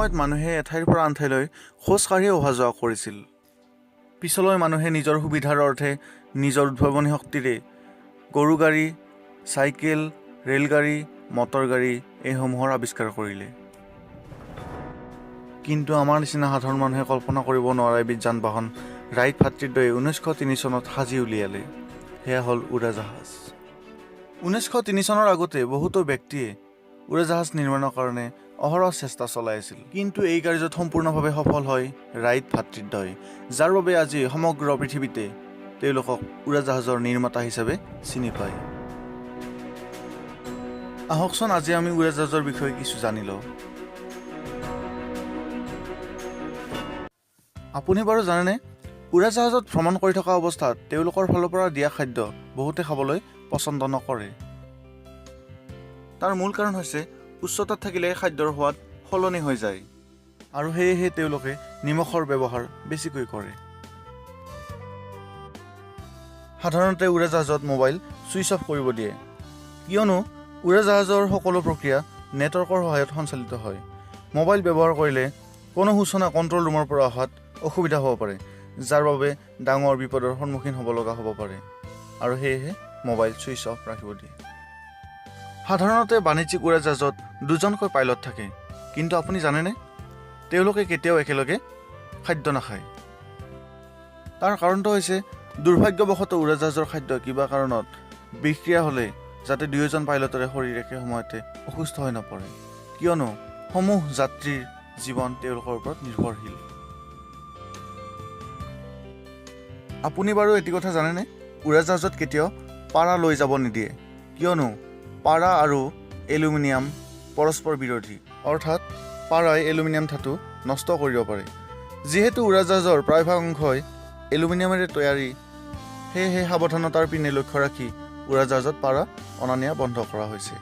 সময়ত মানুহে এঠাইৰ পৰা আন ঠাইলৈ খোজকাঢ়ি অহা যোৱা কৰিছিল। পিছলৈ মানুহে নিজৰ সুবিধাৰ অৰ্থে নিজৰ উদ্ভাৱনী শক্তিৰে গৰু গাড়ী, চাইকেল, ৰেলগাড়ী, মটৰ গাড়ী এইসমূহৰ আৱিষ্কাৰ কৰিলে। কিন্তু আমাৰ নিচিনা সাধাৰণ মানুহে কল্পনা কৰিব নোৱাৰা এবিধ যান বাহন ৰাইট ভাতৃদ্বয়ে 1903 চনত সাজি উলিয়ালে। সেয়া হ'ল উৰাজাহাজ। 1903 চনৰ আগতে বহুতো ব্যক্তিয়ে উৰাজাহাজ নিৰ্মাণৰ কাৰণে অহৰহ চেষ্টা চলাই আছিল। কিন্তু এই কাৰ্যত সম্পূৰ্ণভাৱে সফল হয় ৰাইট ভাতৃদ্বয়, যাৰ বাবে আজি সমগ্ৰ পৃথিৱীতে তেওঁলোকক উৰাজাহাজৰ নিৰ্মাতা হিচাপে চিনি পায়। আহকচোন, আজি আমি উৰাজাহাজৰ বিষয়ে কিছু জানি লওঁ। আপুনি বাৰু জানেনে, উৰাজাহাজত ভ্ৰমণ কৰি থকা অৱস্থাত তেওঁলোকৰ ফালৰ পৰা দিয়া খাদ্য বহুতে খাবলৈ পচন্দ নকৰে? তাৰ মূল কাৰণ হৈছে উচ্চতাত থাকিলে খাদ্যৰ সোৱাদ সলনি হৈ যায় আৰু সেয়েহে তেওঁলোকে নিমখৰ ব্যৱহাৰ বেছিকৈ কৰে। সাধাৰণতে উৰাজাহাজত মোবাইল ছুইচ অফ কৰিব দিয়ে, কিয়নো উৰাজাহাজৰ সকলো প্ৰক্ৰিয়া নেটৱৰ্কৰ সহায়ত সঞ্চালিত হয়। মোবাইল ব্যৱহাৰ কৰিলে কোনো সূচনা কণ্ট্ৰল ৰুমৰ পৰা অহাত অসুবিধা হ'ব পাৰে, যাৰ বাবে ডাঙৰ বিপদৰ সন্মুখীন হ'ব লগা হ'ব পাৰে আৰু সেয়েহে মোবাইল ছুইচ অফ ৰাখিব দিয়ে। সাধাৰণতে বাণিজ্যিক উৰাজাহাজত দুজনকৈ পাইলট থাকে। কিন্তু আপুনি জানেনে, তেওঁলোকে কেতিয়াও একেলগে খাদ্য নাখায়? তাৰ কাৰণটো হৈছে দুৰ্ভাগ্যবশতঃ উৰাজাহাজৰ খাদ্য কিবা কাৰণত বিষক্ৰিয়া হ'লে যাতে দুয়োজন পাইলটৰে শৰীৰ একে সময়তে অসুস্থ হৈ নপৰে, কিয়নো সমূহ যাত্ৰীৰ জীৱন তেওঁলোকৰ ওপৰত নিৰ্ভৰশীল। আপুনি বাৰু এটি কথা জানেনে, উৰাজাহাজত কেতিয়াও পাৰা লৈ যাব নিদিয়ে, কিয়নো পাৰা আৰু এলুমিনিয়াম পৰস্পৰ বিৰোধী, অৰ্থাৎ পাৰাই এলুমিনিয়াম ধাতু নষ্ট কৰিব পাৰে। যিহেতু উৰাজাহাজৰ প্ৰায়ভাগ অংশই এলুমিনিয়ামেৰে তৈয়াৰী, সেয়েহে সাৱধানতাৰ পিনে লক্ষ্য ৰাখি উৰাজাহাজত পাৰা অনা নিয়া বন্ধ কৰা হৈছে।